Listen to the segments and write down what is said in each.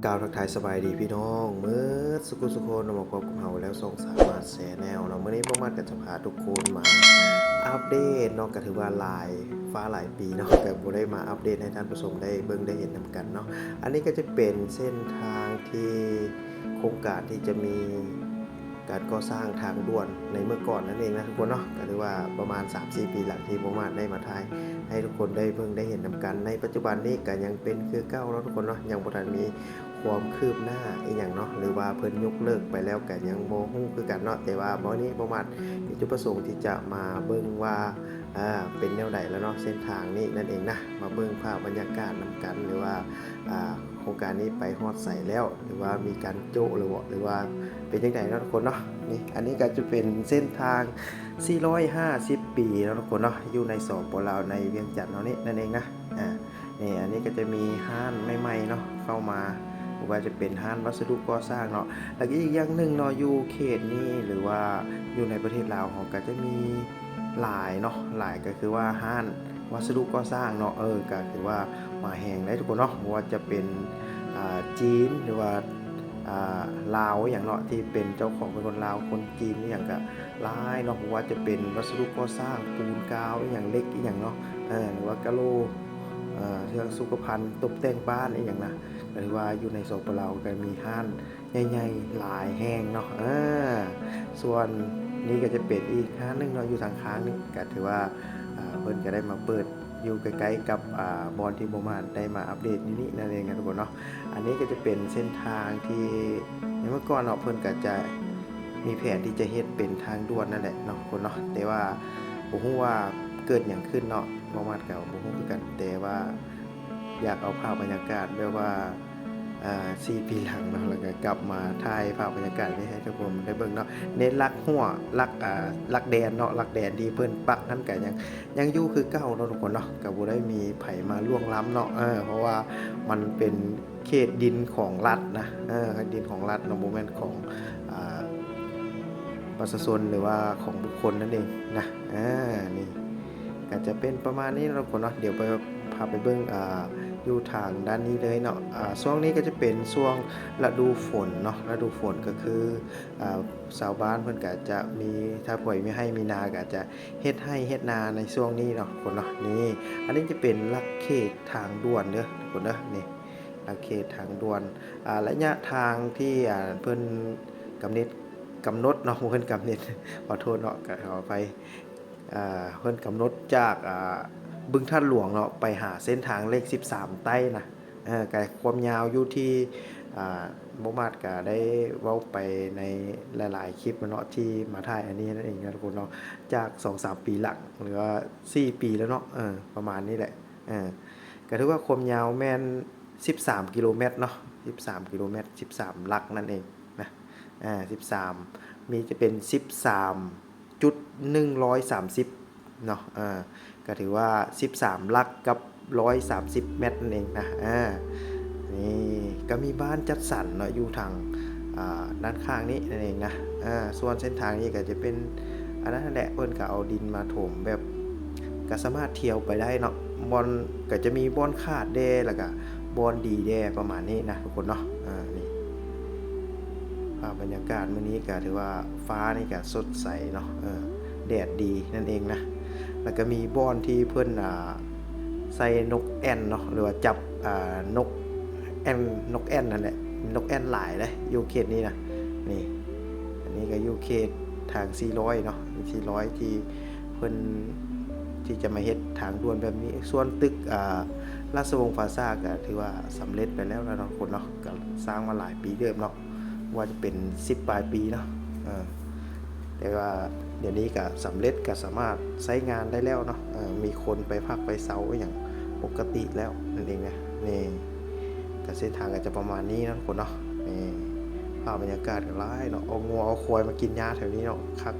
ກ່າວທັກທາຍສະບາຍດີພີ່ນ້ອງເໝິດສຸກສຸກຄົນເນາະ ມາພົບກັບເຮົາແລ້ວ ຊ່ອງສາມາດແຊນແນວເນາະ. ມື້ນີ້ບໍ່ມາດກໍຈະພາທຸກຄົນມາອັບເດດເນາະ ກໍຖືວ່າຫຼາຍຟ້າຫຼາຍປີເນາະ ກໍບໍ່ໄດ້ມາອັບເດດໃຫ້ທ່ານຜູ້ຊົມໄດ້ເບິ່ງໄດ້ເຫັນນຳກັນເນາະ. ອັນນີ້ກໍຈະເປັນເສັ້ນທາງທີ່ ໂຄງການທີ່ຈະມີການກໍ່ສ້າງທາງດ່ວນໃນເມື່ອກ່ອນນັ້ນເອງນະທຸກຄົນເນາະ. ກໍຖືວ່າປະມານສາມສີ່ປີຫຼັງທີ່ບໍ່ມາດໄດ້ມາຖ່າຍໃຫ້ທຸກຄົນໄດ້ເບິ່ງໄດ້ເຫັນນຳກັນ. ໃນປັດຈຸບັນນີ້ກໍຍັງເປັນຄືເກົ່າເນາະທຸກຄົນເນາະ ຍັງບໍ່ທັນມີຄວາມຄືບໜ້າອີ່ຫຍັງເນາະ ຫຼືວ່າເພິ່ນຍົກເລີກໄປແລ້ວກໍຍັງບໍ່ຮູ້ຄືກັນເນາະ. ແຕ່ວ່າມື້ນີ້ບໍ່ມາດມີຈຸດປະສົງທີ່ຈະມາເບິ່ງວ່າ ເປັນແນວໃດແລ້ວເນາະ ເສັ້ນທາງນີ້ນັ້ນເອງນະ. ມາເບິ່ງພາບບັນຍາກາດນຳກັນ ຫຼືວ່າ ອ່າ ໂຄງການນີ້ໄປຮອດໃສແລ້ວ ຫຼືວ່າມີການໂຈະແລ້ວບໍ່ ຫຼືວ່າເປັນຈັ່ງໃດເນາະທຸກຄົນເນາະ. ນີ້ ອັນນີ້ກໍຈະເປັນເສັ້ນທາງສີ່ຮ້ອຍຫ້າສິບປີເນາະທຸກຄົນເນາະ ຢູ່ໃນ ສປ ລາວ ໃນວຽງຈັນເຮົານີ້ນັ້ນເອງນະ. ອ່າ ນີ້ ອັນນີ້ກໍຈະມີຮ້ານໃໝ່ໆເນາະເຂົ້າມາ ບໍ່ວ່າຈະເປັນຮ້ານວັດສະດຸກໍ່ສ້າງເນາະ. ແລ້ວກໍອີກຢ່າງໜຶ່ງເນາະ ຢູ່ເຂດນີ້ ຫຼືວ່າຢູ່ໃນປະເທດລາວເຮົາກໍຈະມີ ຫຼາຍເນາະ ຫຼາຍກໍຄືວ່າຮ້ານວັດສະດຸກໍ່ສ້າງເນາະ ເອີ ກໍຖືວ່າມາແຮງເດ້ທຸກຄົນເນາະ. ບໍ່ວ່າຈະເປັນ ອ່າ ຈີນ ຫຼືວ່າ ອ່າ ລາວອີ່ຫຍັງເນາະ ທີ່ເປັນເຈົ້າຂອງເປັນຄົນລາວ ຄົນຈີນອີ່ຫຍັງກໍຫຼາຍເນາະ. ບໍ່ວ່າຈະເປັນວັດສະດຸກໍ່ສ້າງ ປູນກາວອີ່ຫຍັງ ເຫຼັກອີ່ຫຍັງເນາະ ເອີ ຫຼືວ່າກະໂຫຼ ເອີ ເຄື່ອງສຸຂະພັນ ຕົບແຕ່ງບ້ານອີ່ຫຍັງນະ ກໍຖືວ່າຢູ່ໃນ ສປ ລາວ ກໍມີຮ້ານ ໃຫຍ່ໆຫຼາຍແຫ່ງເນາະ. ເອີ ສ່ວນນີ້ກໍຈະເປັນອີກຮ້ານໜຶ່ງເນາະ ຢູ່ທາງຂ້າງນີ້ ກໍຖືວ່າ ອ່າ ເພິ່ນກໍໄດ້ມາເປີດຢູ່ໃກ້ໆກັບ ອ່າ ບ່ອນທີ່ບໍ່ມາດໄດ້ມາອັບເດດຢູ່ນີ້ນັ້ນເອງນະທຸກຄົນເນາະ. ອັນນີ້ກໍຈະເປັນເສັ້ນທາງທີ່ໃນເມື່ອກ່ອນເນາະ ເພິ່ນກໍຈະມີແຜນທີ່ຈະເຮັດເປັນທາງດ່ວນນັ້ນແຫຼະເນາະທຸກຄົນເນາະ ແຕ່ວ່າບໍ່ຮູ້ວ່າເກີດຫຍັງຂຶ້ນເນາະ ບໍ່ມາດກໍບໍ່ຮູ້ຄືກັນ ແຕ່ວ່າ ຢາກເອົາພາບບັນຍາກາດແບບວ່າ ອ່າ ສີ່ປີຫຼັງເນາະ ແລ້ວກໍກັບມາຖ່າຍພາບບັນຍາກາດນີ້ໃຫ້ທຸກຄົນໄດ້ເບິ່ງເນາະ. ໃນຫຼັກຮົ້ວ ຫຼັກ ອ່າ ຫຼັກແດນເນາະ ຫຼັກແດນທີ່ເພິ່ນປັກນັ້ນກໍຍັງ ຍັງຢູ່ຄືເກົ່າເນາະທຸກຄົນເນາະ ກໍບໍ່ໄດ້ມີໃຜມາລ່ວງລ້ຳເນາະ ເອີ ເພາະວ່າມັນເປັນເຂດດິນຂອງລັດນະ ເອີ ເຂດດິນຂອງລັດເນາະ ບໍ່ແມ່ນຂອງ ອ່າ ປະຊາຊົນ ຫຼືວ່າຂອງບຸກຄົນນັ້ນເອງນະ. ອ່າ ນີ້ ກໍຈະເປັນປະມານນີ້ເນາະທຸກຄົນເນາະ. ດຽວໄປ ພາໄປເບິ່ງ ອ່າ ຢູ່ທາງດ້ານນີ້ເລີຍເນາະ. ອ່າ ຊ່ວງນີ້ກໍຈະເປັນຊ່ວງລະດູຝົນເນາະ ລະດູຝົນກໍຄື ອ່າ ຊາວບ້ານເພິ່ນກໍຈະມີ ຖ້າຜູ້ໃດມີໄຮ່ມີນາກໍຈະເຮັດໄຮ່ເຮັດນາໃນຊ່ວງນີ້ເນາະທຸກຄົນເນາະ. ນີ້ ອັນນີ້ຈະເປັນຫຼັກເຂດທາງດ່ວນເດີທຸກຄົນເດີ ນີ້ ຫຼັກເຂດທາງດ່ວນ ອ່າ ໄລຍະທາງທີ່ ອ່າ ເພິ່ນກຳເໜັດ ກຳນົດເນາະ ບໍ່ແມ່ນກຳເໜັດ ຂໍໂທດເນາະ ກໍຂໍອະໄພ ອ່າ ເພິ່ນກຳນົດຈາກ ອ່າ ບຶງທາດຫຼວງເນາະ ໄປຫາເສັ້ນທາງເລກສິບສາມໃຕ້ນະ ເອີ ກໍຄວາມຍາວຢູ່ທີ່ ອ່າ ບໍ່ມາດກໍໄດ້ເວົ້າໄປໃນຫຼາຍໆຄລິບແລ້ວເນາະ ທີ່ມາຖ່າຍອັນນີ້ນັ້ນເອງນະທຸກຄົນເນາະ ຈາກສອງສາມປີຫຼັງ ຫຼືວ່າສີ່ປີແລ້ວເນາະ ເອີ ປະມານນີ້ແຫຼະ ເອີ ກໍຖືວ່າຄວາມຍາວແມ່ນສິບສາມກິໂລແມັດເນາະ ສິບສາມກິໂລແມັດ ສິບສາມຫຼັກນັ້ນເອງນະ ອ່າ ສິບສາມ ມີ ຈະເປັນສິບສາມຈຸດໜຶ່ງຮ້ອຍສາມສິບເນາະ ເອີ ກໍຖືວ່າສິບສາມຫຼັກກັບຮ້ອຍສາມສິບແມັດນັ້ນເອງນະ. ອ່າ ນີ້ກໍມີບ້ານຈັດສັນເນາະ ຢູ່ທາງ ອ່າ ດ້ານຂ້າງນີ້ນັ້ນເອງນະ. ອ່າ ສ່ວນເສັ້ນທາງນີ້ກໍຈະເປັນ ອັນນັ້ນແຫຼະ ເພິ່ນກໍເອົາດິນມາຖົມແບບ ກໍສາມາດທ່ຽວໄປໄດ້ເນາະ ບ່ອນ ກໍຈະມີບ່ອນຂາດແດ່ ແລ້ວກໍບ່ອນດີແດ່ ປະມານນີ້ນະທຸກຄົນເນາະ. ອ່າ ນີ້ ພາບບັນຍາກາດມື້ນີ້ກໍຖືວ່າຟ້ານີ້ກໍສົດໃສເນາະ ເອີ ແດດດີນັ້ນເອງນະ. ແລ້ວກໍມີບ່ອນທີ່ເພິ່ນ ອ່າ ໃສ່ນົກແອ່ນເນາະ ຫຼືວ່າຈັບ ອ່າ ນົກແອ່ນ ນົກແອ່ນນັ້ນແຫຼະ ນົກແອ່ນຫຼາຍເດ້ຢູ່ເຂດນີ້ນະ. ນີ້ ອັນນີ້ກໍຢູ່ເຂດທາງສີ່ຮ້ອຍເນາະ ສີ່ຮ້ອຍທີ່ເພິ່ນ ທີ່ຈະມາເຮັດທາງດ່ວນແບບນີ້. ສ່ວນຕຶກ ອ່າ ລາຊະວົງພລາຊາກໍຖືວ່າສຳເລັດໄປແລ້ວນະທຸກຄົນເນາະ ກໍສ້າງມາຫຼາຍປີເຕີບເນາະ ວ່າຈະເປັນສິບປາຍປີເນາະ ເອີ ແຕ່ວ່າດຽວນີ້ກໍສຳເລັດ ກໍສາມາດໃຊ້ງານໄດ້ແລ້ວເນາະ ເອີ ມີຄົນໄປພັກໄປເຊົາອີ່ຫຍັງປົກກະຕິແລ້ວນັ້ນເອງນະ. ນີ້ ກໍເສັ້ນທາງກໍຈະປະມານນີ້ເນາະທຸກຄົນເນາະ. ນີ້ ພາບບັນຍາກາດກໍຫຼາຍເນາະ ເອົາງົວເອົາຄວາຍມາກິນຫຍ້າແຖວນີ້ເນາະ ຄັກ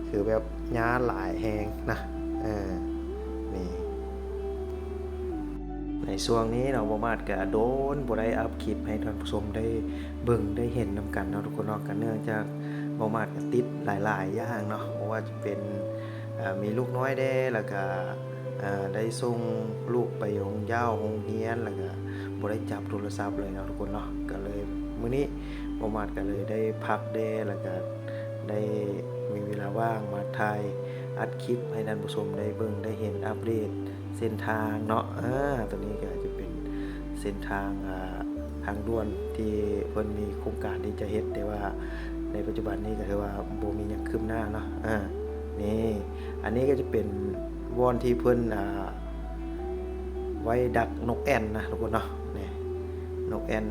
ຄືແບບຫຍ້າຫຼາຍແຮງນະ ເອີ ນີ້ ໃນຊ່ວງນີ້ເນາະ ບໍ່ມາດກະດົນບໍ່ໄດ້ອັບຄລິບໃຫ້ທ່ານຜູ້ຊົມໄດ້ເບິ່ງໄດ້ເຫັນນຳກັນເນາະທຸກຄົນເນາະ ກະເນື່ອງຈາກບໍ່ມາດກະຕິດຫຼາຍໆຢ່າງເນາະ ບໍ່ວ່າຈະເປັນ ເອີ ມີລູກນ້ອຍແດ່ ແລ້ວກະ ເອີ ໄດ້ສົ່ງລູກໄປໂຮງເຍົາໂຮງຮຽນ ແລ້ວກະ ບໍ່ໄດ້ຈັບໂທລະສັບເລີຍເນາະທຸກຄົນເນາະ. ກໍເລີຍມື້ນີ້ບໍ່ໝາດກໍເລີຍໄດ້ພັກແດ່ ແລ້ວກໍໄດ້ມີເວລາວ່າງມາຖ່າຍອັດຄລິບໃຫ້ທ່ານຜູ້ຊົມໄດ້ເບິ່ງໄດ້ເຫັນ ອັບເດດເສັ້ນທາງເນາະ. ອາ ຕົວນີ້ກໍຈະເປັນເສັ້ນທາງ ອາ ທາງດ່ວນທີ່ເພິ່ນມີໂຄງການທີ່ຈະເຮັດ ແຕ່ວ່າໃນປັດຈຸບັນນີ້ກໍຖືວ່າບໍ່ມີຫຍັງຄືບໜ້າເນາະ. ອາ ນີ້ ອັນນີ້ກໍຈະເປັນບ່ອນທີ່ເພິ່ນ ອາ ໄວ້ດັກນົກແອ່ນນະທຸກຄົນເນາະ. ນີ້ ນົກແອ່ນ.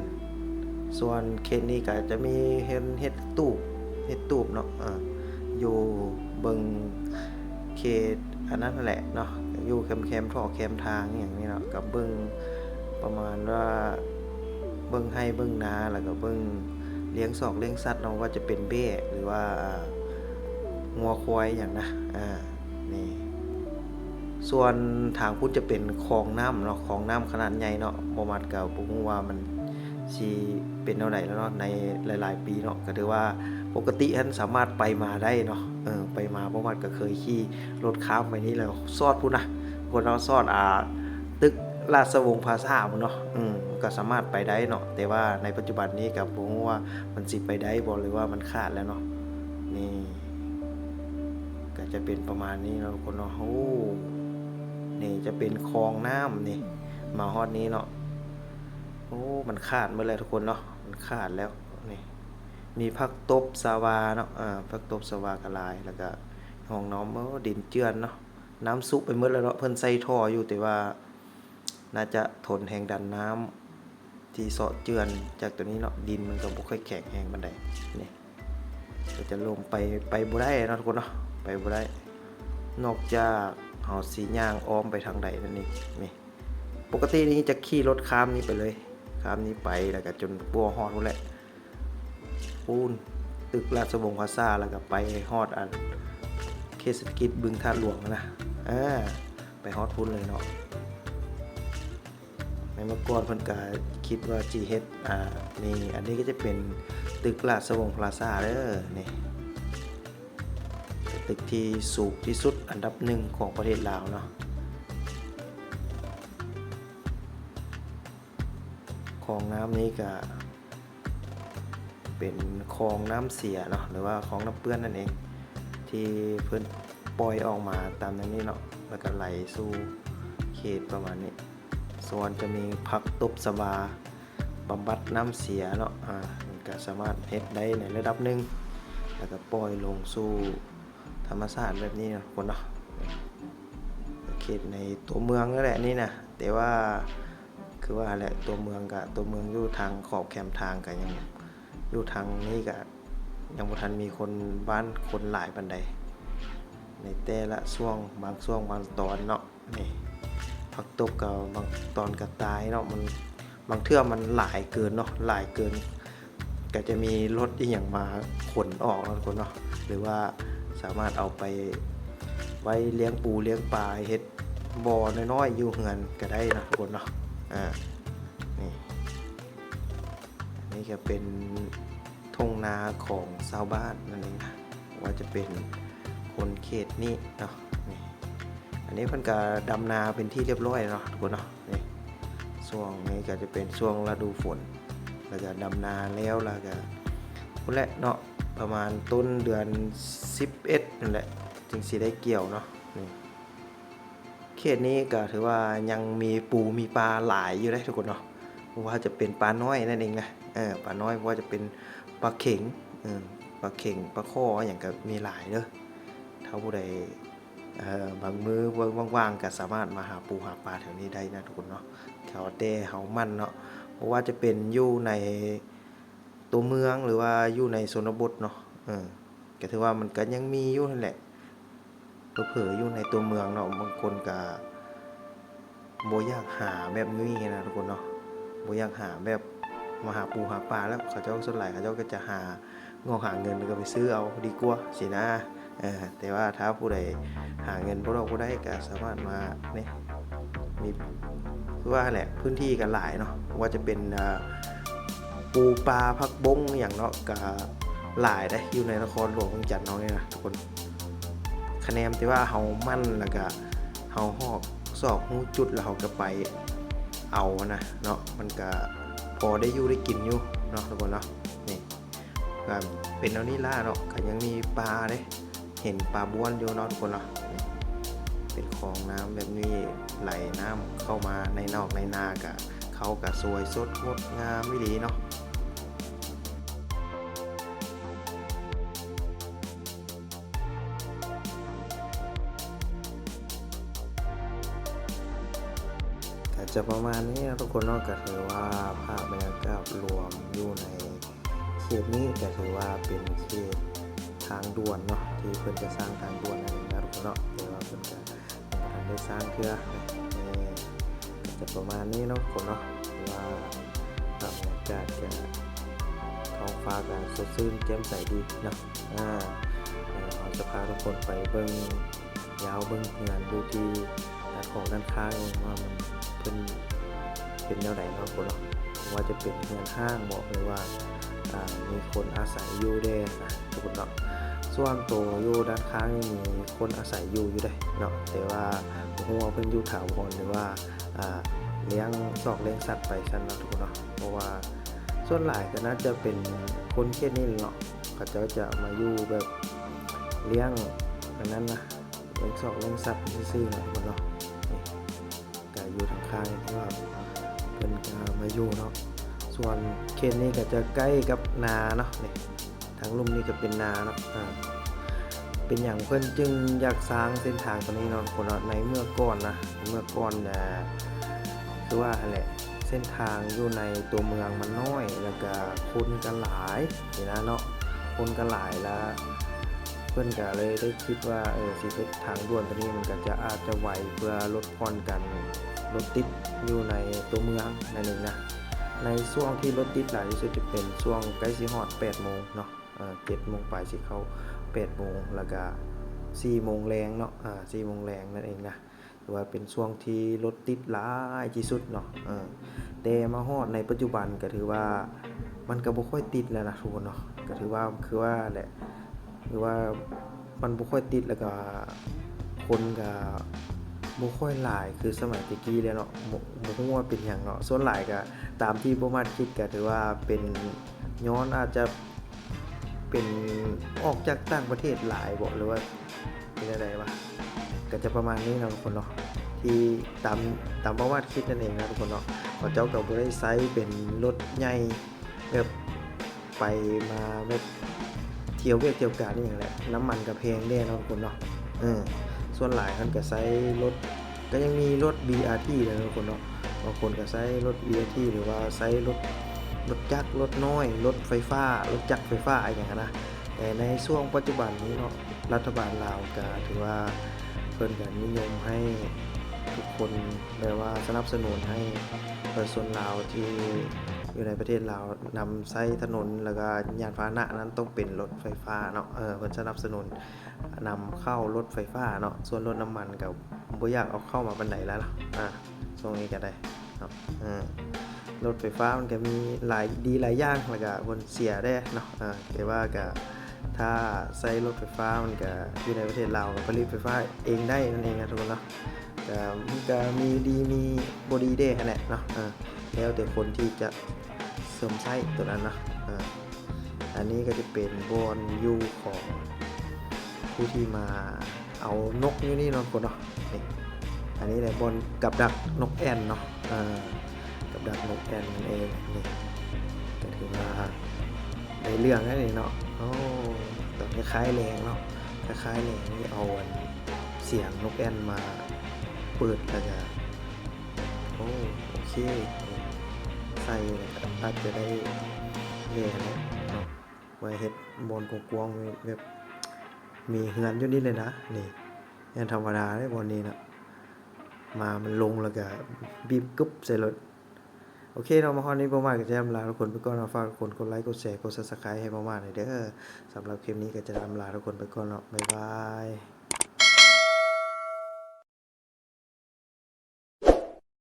ສ່ວນເຂດນີ້ກໍຈະມີເຮັດ ເຮັດຕູບ ເຮັດຕູບເນາະ. ເອີ ຢູ່ເບິ່ງເຂດອັນນັ້ນຫັ້ນແຫຼະເນາະ ຢູ່ແຄມໆ ທໍ່ແຄມທາງອີ່ຫຍັງນີ້ເນາະ. ກໍເບິ່ງປະມານວ່າເບິ່ງໄຮ່ເບິ່ງນາ ແລ້ວກໍເບິ່ງລ້ຽງຊອກລ້ຽງສັດເນາະ ວ່າຈະເປັນແບ້ ຫຼືວ່າ ອາ ງົວຄວາຍຫຍັງນະ. ອາ ນີ້ ສ່ວນທາງພຸ້ນຈະເປັນຄອງນ້ຳເນາະ ຄອງນ້ຳຂະໜາດໃຫຍ່ເນາະ. ບໍ່ໝັດກໍບໍ່ຮູ້ວ່າມັນຊິເປັນແນວໃດແລ້ວເນາະ ໃນຫຼາຍໆປີເນາະ. ກໍຖືວ່າປົກກະຕິຫັ້ນສາມາດໄປມາໄດ້ເນາະ. ເອີ ໄປມາ ບໍ່ໝັດກໍເຄີຍຂີ່ລົດຂ້າມໄປນີ້ແລ້ວ ຊອດພຸ້ນນະ ຄົນເຮົາຊອດ ອາ ຕຶກລາຊະວົງພລາຊາພຸ້ນເນາະ. ອືມ ກໍສາມາດໄປໄດ້ເນາະ ແຕ່ວ່າໃນປັດຈຸບັນນີ້ກໍບໍ່ຮູ້ວ່າມັນຊິໄປໄດ້ບໍ່ ຫຼືວ່າມັນຂາດແລ້ວເນາະ. ນີ້ ກໍຈະເປັນປະມານນີ້ເນາະທຸກຄົນເນາະ. ໂອ້ ນີ້ຈະເປັນຄອງນ້ຳນີ້ ມາຮອດນີ້ເນາະ. ໂອ້ ມັນຂາດໝົດແລ້ວທຸກຄົນເນາະ ມັນຂາດແລ້ວ. ນີ້ ມີຜັກຕົບຊາວາເນາະ ອາ ຜັກຕົບຊາວາກໍຫຼາຍ ແລ້ວກໍຫ້ອງນ້ອມ. ໂອ້ ດິນເຈື່ອນເນາະ ນ້ຳຊຸໄປໝົດແລ້ວເນາະ. ເພິ່ນໃສ່ທໍ່ຢູ່ ແຕ່ວ່າໜ້າຈະທົນແຮງດັນນ້ຳທີ່ເຊາະເຈື່ອນຈາກຕົວນີ້ເນາະ. ດິນມັນກໍບໍ່ຄ່ອຍແຂງແຮງປານໃດ. ນີ້ ກໍຈະລົງໄປ ໄປບໍ່ໄດ້ເນາະທຸກຄົນເນາະ ໄປບໍ່ໄດ້ ນອກຈາກເຮົາຊິຍ່າງອ້ອມໄປທາງໃດນັ້ນເອງ. ນີ້ ປົກກະຕິນີ້ຈະຂີ່ລົດຂ້າມນີ້ໄປເລີຍ ຂ້າມນີ້ໄປ ແລ້ວກໍຈົນບໍ່ຮອດພຸ້ນແຫຼະ ປູນຕຶກລາຊະວົງພລາຊາ ແລ້ວກໍໄປຮອດອັນເຂດເສດຖະກິດບຶງທາດຫຼວງນະ. ເອີ ໄປຮອດພຸ້ນເລີຍເນາະ. ໃນເມື່ອກ່ອນເພິ່ນກະຄິດວ່າຊິເຮັດ ອາ ນີ້ ອັນນີ້ກໍຈະເປັນຕຶກລາຊະວົງພລາຊາເດີ. ນີ້ ເປັນຕຶກທີ່ສູງທີ່ສຸດອັນດັບໜຶ່ງຂອງປະເທດລາວເນາະ. ຄອງນ້ຳນີ້ກະເປັນຄອງນ້ຳເສຍເນາະ ຫຼືວ່າຄອງນ້ຳເປື້ອນນັ້ນເອງ ທີ່ເພິ່ນປ່ອຍອອກມາຕາມແນວນີ້ເນາະ ແລ້ວກະໄຫຼສູ່ເຂດປະມານນີ້. ສ່ວນຈະມີຜັກຕົບຊາວາ ບຳບັດນ້ຳເສຍເນາະ ອາ ມັນກະສາມາດເຮັດໄດ້ໃນລະດັບໜຶ່ງ ແລ້ວກະປ່ອຍລົງສູ່ທຳມະຊາດແບບນີ້ເນາະທຸກຄົນເນາະ. ເຂດໃນຕົວເມືອງນັ້ນແຫຼະນີ້ນະ ແຕ່ວ່າຄືວ່າແຫຼະ ຕົວເມືອງກະ ຕົວເມືອງຢູ່ທາງຂອບແຄມທາງກະຍັງ ຢູ່ທາງນີ້ກະຍັງບໍ່ທັນມີຄົນ ບ້ານຄົນຫຼາຍປານໃດ ໃນແຕ່ລະຊ່ວງ ບາງຊ່ວງບາງຕອນເນາະ. ນີ້ ຜັກຕົບກໍບາງຕອນກໍຕາຍເນາະ ມັນ ບາງເທື່ອມັນຫຼາຍເກີນເນາະ ຫຼາຍເກີນ ກໍຈະມີລົດອີ່ຫຍັງມາຂົນອອກເນາະທຸກຄົນເນາະ ຫຼືວ່າສາມາດເອົາໄປໄວ້ລ້ຽງປູລ້ຽງປາ ເຮັດບໍ່ນ້ອຍໆຢູ່ເຮືອນກໍໄດ້ເນາະທຸກຄົນເນາະ. ອາ ນີ້ ນີ້ກໍເປັນທົ່ງນາຂອງຊາວບ້ານນັ້ນເອງນະ ວ່າຈະເປັນຄົນເຂດນີ້ເນາະ. ນີ້ ອັນນີ້ເພິ່ນກະດຳນາເປັນທີ່ລຽບຮ້ອຍແລ້ວເນາະທຸກຄົນເນາະ. ນີ້ ຊ່ວງນີ້ກະຈະເປັນຊ່ວງລະດູຝົນ ແລ້ວກະດຳນາແລ້ວ ແລ້ວກະພຸ້ນແຫຼະເນາະ ປະມານຕົ້ນເດືອນສິບເອັດນັ້ນແຫຼະ ຈຶ່ງຊິໄດ້ກ່ຽວເນາະ. ນີ້ ເຂດນີ້ກໍຖືວ່າຍັງມີປູມີປາຫຼາຍຢູ່ເດ້ທຸກຄົນເນາະ ບໍ່ວ່າຈະເປັນປານ້ອຍນັ້ນເອງນະ ເອີ ປານ້ອຍ ບໍ່ວ່າຈະເປັນປາເຂັງ ເອີ ປາເຂັງ ປາຄໍ່ ອີ່ຫຍັງກໍມີຫຼາຍເດີ. ຖ້າຜູ້ໃດ ເອີ ບາງມື້ວ່າງໆ ກໍສາມາດມາຫາປູຫາປາແຖວນີ້ໄດ້ນະທຸກຄົນເນາະ ເຂົາແຕ່ເຮົາໝັ່ນເນາະ ບໍ່ວ່າຈະເປັນຢູ່ໃນຕົວເມືອງ ຫຼືວ່າຢູ່ໃນຊົນນະບົດເນາະ ເອີ ກໍຖືວ່າມັນກໍຍັງມີຢູ່ຫັ້ນແຫຼະ. ເຜີໆຢູ່ໃນຕົວເມືອງເນາະ ບາງຄົນກະບໍ່ຢາກຫາແບບນີ້ນະທຸກຄົນເນາະ ບໍ່ຢາກຫາແບບມາຫາປູຫາປາແລ້ວ ເຂົາເຈົ້າສ່ວນຫຼາຍເຂົາເຈົ້າກໍຈະຫາງອກຫາເງິນ ແລ້ວກໍໄປຊື້ເອົາດີກວ່າຊີ້ນະ. ເອີ ແຕ່ວ່າຖ້າຜູ້ໃດຫາເງິນບໍ່ໄດ້ບໍ່ໄດ້ກໍສາມາດມານີ້ ມີ ຄືວ່າແຫຼະ ພື້ນທີ່ກໍຫຼາຍເນາະ ບໍ່ວ່າຈະເປັນ ອາ ປູປາ ຜັກບົ້ງ ອີ່ຫຍັງເນາະ ກະຫຼາຍເດ້ ຢູ່ໃນນະຄອນຫຼວງວຽງຈັນເຮົານີ້ນະທຸກຄົນ. ຄະແນນທີ່ວ່າເຮົາໝັ່ນ ແລ້ວກະເຮົາຮອກຊອກຮູ້ຈຸດ ແລ້ວເຮົາກະໄປ ເອົານະເນາະ ມັນກະພໍໄດ້ຢູ່ໄດ້ກິນຢູ່ເນາະທຸກຄົນເນາະ. ນີ້ກະເປັນແນວນີ້ລະເນາະ ກະຍັງມີປາເດ້ ເຫັນປາບ້ວນຢູ່ເນາະທຸກຄົນເນາະ. ນີ້ເປັນຂອງນ້ຳແບບນີ້ ໄຫຼນ້ຳເຂົ້າມາໃນນອກໃນນາ ກະເຂົາກະສວຍສົດງົດງາມອີ່ຫຼີເນາະ. ກະຈະປະມານນີ້ເນາະທຸກຄົນເນາະ. ກະຖືວ່າພາບບັນຍາກາດລວມຢູ່ໃນເຂດນີ້ ກະຖືວ່າເປັນເຂດທາງດ່ວນເນາະ ທີ່ເພິ່ນຈະສ້າງທາງດ່ວນໃຫ້ເນາະທຸກຄົນເນາະ. ແຕ່ວ່າເພິ່ນກະ ຍັງບໍ່ທັນໄດ້ສ້າງເທື່ອ. ນີ້ກະຈະປະມານນີ້ເນາະທຸກຄົນເນາະ. ຖືວ່າພາບບັນຍາກາດກະ ທ້ອງຟ້າກະສົດຊື່ນແຈ່ມໃສດີເນາະ. ອາ ດຽວເຮົາຈະພາທຸກຄົນໄປເບິ່ງ ຍາວເບິ່ງເຮືອນຢູ່ທີ່ດ້ານຂອງດ້ານຂ້າງວ່າມັນ ເພິ່ນເປັນແນວໃດເນາະທຸກຄົນເນາະ. ບໍ່ວ່າຈະເປັນເຮືອນຮ້າງບໍ ຫຼືວ່າ ອາ ມີຄົນອາໄສຢູ່ແດ່ນະທຸກຄົນເນາະ. ສ່ວນໂຕຢູ່ດ້ານຂ້າງນີ້ມີຄົນອາໄສຢູ່ຢູ່ເດ້ເນາະ ແຕ່ວ່າບໍ່ຮູ້ວ່າເພິ່ນຢູ່ຖາວອນ ຫຼືວ່າ ອາ ລ້ຽງຊອກລ້ຽງສັດໄປຊັ້ນເນາະທຸກຄົນເນາະ. ເພາະວ່າສ່ວນຫຼາຍກະໜ້າຈະເປັນຄົນເຂດນີ້ແຫຼະເນາະ ເຂົາເຈົ້າຈະມາຢູ່ແບບລ້ຽງອັນນັ້ນນະ ລ້ຽງຊອກລ້ຽງສັດຊື່ໆເນາະທຸກຄົນເນາະ. ນີ້ ກະຢູ່ທາງຂ້າງທີ່ວ່າເພິ່ນກະມາຢູ່ເນາະ. ສ່ວນເຂດນີ້ກະຈະໃກ້ກັບນາເນາະ. ນີ້ ທາງລຸ່ມນີ້ກະເປັນນາເນາະ. ອາ ເປັນຫຍັງເພິ່ນຈຶ່ງຢາກສ້າງເສັ້ນທາງໂຕນີ້ເນາະທຸກຄົນເນາະ. ໃນເມື່ອກ່ອນນະ ເມື່ອກ່ອນ ອາ ຄືວ່າຫັ້ນແຫຼະ ເສັ້ນທາງຢູ່ໃນຕົວເມືອງມັນນ້ອຍ ແລ້ວກະຄົນກະຫຼາຍຊີ້ນະເນາະ ຄົນກະຫຼາຍ ລະເພິ່ນກະເລີຍໄດ້ຄິດວ່າ ເອີ ຊິເຮັດທາງດ່ວນໂຕນີ້ ມັນກະຈະ ອາດຈະໄວ ເພື່ອຫຼຸດຜ່ອນການລົດຕິດຢູ່ໃນຕົວເມືອງນັ້ນເອງນະ. ໃນຊ່ວງທີ່ລົດຕິດຫຼາຍທີ່ສຸດຈະເປັນຊ່ວງໃກ້ຊິຮອດແປດໂມງເນາະ ເອີ ເຈັດໂມງປາຍຊິເຂົ້າແປດໂມງ ແລ້ວກະສີ່ໂມງແລງເນາະ ອາ ສີ່ໂມງແລງນັ້ນເອງນະ. ຖືວ່າເປັນຊ່ວງທີ່ລົດຕິດຫຼາຍທີ່ສຸດເນາະ. ເອີ ແຕ່ມາຮອດໃນປັດຈຸບັນກະຖືວ່າມັນກະບໍ່ຄ່ອຍຕິດແລ້ວນະທຸກຄົນເນາະ. ກະຖືວ່າຄືວ່າແຫຼະ ຄືວ່າມັນບໍ່ຄ່ອຍຕິດ ແລ້ວກະຄົນກະບໍ່ຄ່ອຍຫຼາຍຄືສະໄໝແຕ່ກີ້ແລ້ວເນາະ. ບໍ່ ບໍ່ຮູ້ວ່າເປັນຫຍັງເນາະ. ສ່ວນຫຼາຍກະຕາມທີ່ບໍ່ມາດຄິດ ກະຖືວ່າເປັນຍ້ອນອາດຈະ ເປັນອອກຈາກຕ່າງປະເທດຫຼາຍບໍ ຫຼືວ່າເປັນແນວໃດວະ? ກະຈະປະມານນີ້ເນາະທຸກຄົນເນາະ ທີ່ຕາມ ຕາມປະຫວັດຄິດນັ້ນເອງນະທຸກຄົນເນາະ. ເຂົາເຈົ້າກະບໍ່ໄດ້ໃຊ້ເປັນລົດໃຫຍ່ແບບໄປມາແບບທ່ຽວວຽກທ່ຽວການອີ່ຫຍັງແຫຼະ ນ້ຳມັນກະແພງແດ່ເນາະທຸກຄົນເນາະ. ເອີ ສ່ວນຫຼາຍເພິ່ນກະໃຊ້ລົດ ກະຍັງມີລົດບີອາທີເດ້ທຸກຄົນເນາະ. ບາງຄົນກະໃຊ້ລົດບີອາທີ ຫຼືວ່າໃຊ້ລົດ ລົດຈັກ ລົດນ້ອຍ ລົດໄຟຟ້າ ລົດຈັກໄຟຟ້າອີ່ຫຍັງຫັ້ນນະ. ແຕ່ໃນຊ່ວງປັດຈຸບັນນີ້ເນາະ ລັດຖະບານລາວກະຖືວ່າເພິ່ນກະນິຍົມໃຫ້ທຸກຄົນ ແບບວ່າສະໜັບສະໜູນໃຫ້ປະຊາຊົນລາວທີ່ຢູ່ໃນປະເທດລາວນຳໃຊ້ຖະໜົນ ແລ້ວກະຍານພາຫະນະນັ້ນຕ້ອງເປັນລົດໄຟຟ້າເນາະ. ເອີ ເພິ່ນສະໜັບສະໜູນ ນຳເຂົ້າລົດໄຟຟ້າເນາະ. ສ່ວນລົດນ້ຳມັນກະບໍ່ຢາກເອົາເຂົ້າມາປານໃດແລ້ວເນາະ ອາ ຊ່ວງນີ້ກະໄດ້ເນາະ. ເອີ ລົດໄຟຟ້າມັນກະມີຫຼາຍດີຫຼາຍຢ່າງ ແລ້ວກະຜົນເສຍແດ່ເນາະ. ເອີ ແຕ່ວ່າກະຖ້າໃຊ້ລົດໄຟຟ້າ ມັນກະຢູ່ໃນປະເທດລາວກະຜະລິດໄຟຟ້າເອງໄດ້ນັ້ນເອງນະທຸກຄົນເນາະ. ກະ ມັນກະມີດີມີບໍ່ດີແດ່ຫັ້ນແຫຼະເນາະ. ເອີ ແລ້ວແຕ່ຄົນທີ່ຈະ ເສີມໃຊ້ໂຕນັ້ນເນາະ. ເອີ ອັນນີ້ກະຈະເປັນບ່ອນຢູ່ຂອງຜູ້ທີ່ມາເອົານົກຢູ່ນີ້ເນາະທຸກຄົນເນາະ. ນີ້ ອັນນີ້ແຫຼະບ່ອນກັບດັກນົກແອ່ນເນາະ. ເອີ ກັບດັກນົກແອ່ນນັ້ນເອງ. ນີ້ກະຖືວ່າໄດ້ເລື່ອງແລ້ວນີ້ເນາະ. ໂອ້ ຕອນຄ້າຍໆແລງເນາະ ຄ້າຍໆແລງນີ້ເອົາອັນສຽງນົກແອ່ນມາເປີດ ແລ້ວກະ ໂອ້ ໂອເຄ ໃສ່ແລ້ວກະອາດຈະໄດ້ແລ່ແຫຼະເນາະ ໄວ້ເຮັດບ່ອນກວ້າງໆ ແບບມີເຮືອນຢູ່ນີ້ເລີຍນະ. ນີ້ ແມ່ນທຳມະດາເດ້ບ່ອນນີ້ນະ ມາມັນລົງແລ້ວກະບີບກຶບໃສ່ໂລດ. ໂອເຄເນາະ ມາຮອດນີ້ ປະມານກະຈະລຳລາທຸກຄົນໄປກ່ອນເນາະ. ຝາກທຸກຄົນກົດໄລ ກົດແຊ ກົດ Subscribe ໃຫ້ປະມານແດ່ເດີ. ສຳລັບຄລິບນີ້ກະຈະລຳລາທຸກຄົນໄປກ່ອນເນາະ ບາຍບາຍ.